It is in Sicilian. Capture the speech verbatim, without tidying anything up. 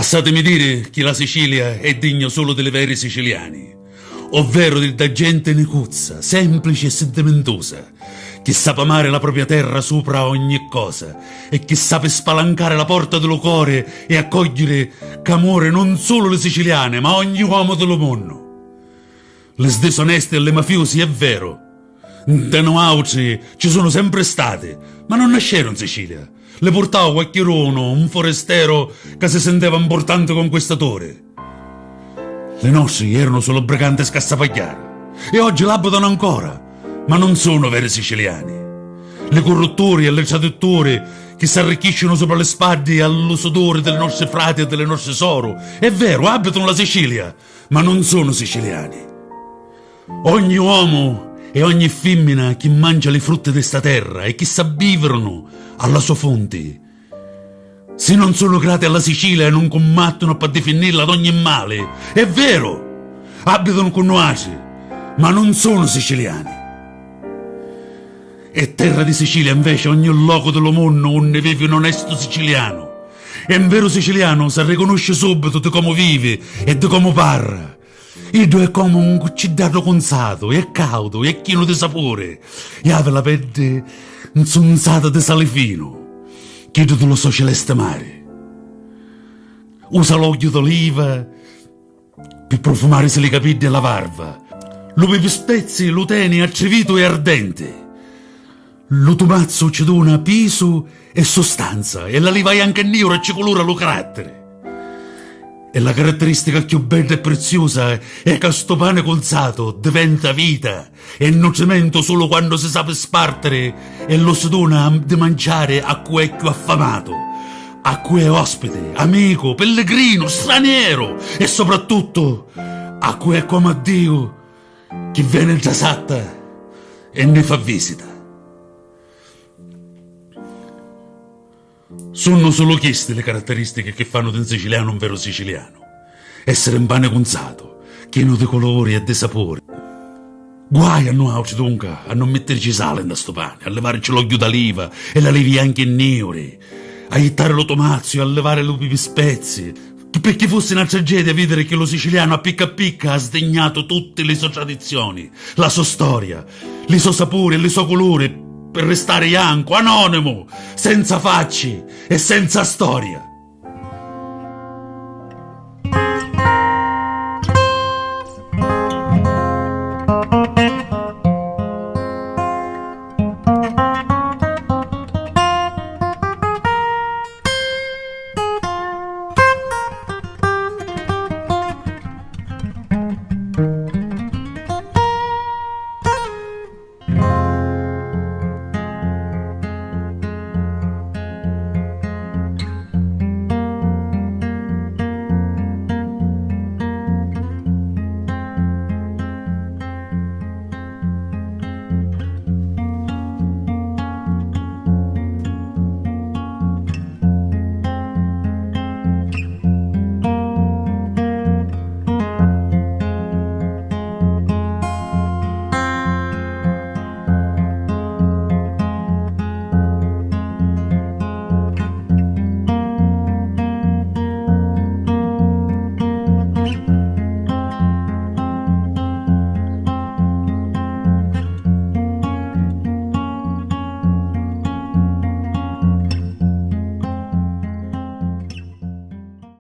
Lassatimi diri chi la Sicilia è digna sulu di li veri siciliani, ovveru di dda genti nicuzza, semplici e sintimintusa, chi sapi amari la propria terra supra a ogni cosa e chi sapi spalancari la porta di lu cori e accoggiri c'amuri non sulu li siciliani, ma ogni uomu di lu munnu. Li sdisonesti e li mafiusi, è veru, nta nuautri ci sunu sempri stati, ma non nasceru in Sicilia. Li purtau quacchirunu, un foresteru ca si sinteva mpurtanti conquistaturi. Li nostri eranu sulu briganti e scassavagghiari, e oggi l'abitanu ancora, ma non sunu veri siciliani. Li currutturi e li traditturi chi s'arricchiscinu supra li spaddi a lu suduri di li nostri frati e di li nostri soru, è veru, abitanu la Sicilia, ma non sunu siciliani. Ogni omu e ogni fimmina chi mancia li frutti di sta terra e chi s'abbivirunu a la so funti, si non sunu grati a la Sicilia e non cummattunu p'addifinnilla d'ogni mali, è veru, abitanu cu nuatri, ma non sunu siciliani. E terra di Sicilia invece è ogni locu di lu munnu unni vivi un onestu sicilianu. E un veru sicilianu s'arricunusci subitu di comu vivi e di comu parra. Iddu è comu un cucciddeddu cunzatu, è caudu, è chinu di sapuri, e havi la peddi nzunzata di sali finu, chiddu di lu so cilesti mari. Usa l'ogghiu d'oliva pi prufumarisi li capiddi e la varva. Lu pipispezzi lu teni attrivitu e ardenti. Lu tumazzu ci duna pisu e sustanza e la liva janca e niura ci culura lu carattiri. E la caratteristica cchiù bedda e priziusa è ca stu pani cunzatu diventa vita e nutrimentu sulu quannu si sapi spartiri e lu si duna di manciari a cu è cchiù affamatu, a cu è ospiti, amicu, pilligrinu, stranieru e soprattuttu a cu è comu a Diu chi veni dda satta e nni fa visita. Sunnu sulu chisti li caratteristichi chi fannu di un sicilianu un veru sicilianu. Essiri un pani cunzatu, chinu di culuri e di sapuri. Guai a nuautri, dunca, a non mittirici sali nta stu pani, a livarici l'ogghiu d'aliva e l'alivi janchi e niuri, a jittari lu tumazzu e a livari lu pipispezzi, picchì fussi na tragedia vidiri chi lu sicilianu a picca a picca ha sdignatu tutti li so tradizioni, la so storia, li so sapuri e li so culuri, pi ristari jancu, anonimu, senza facci e senza storia.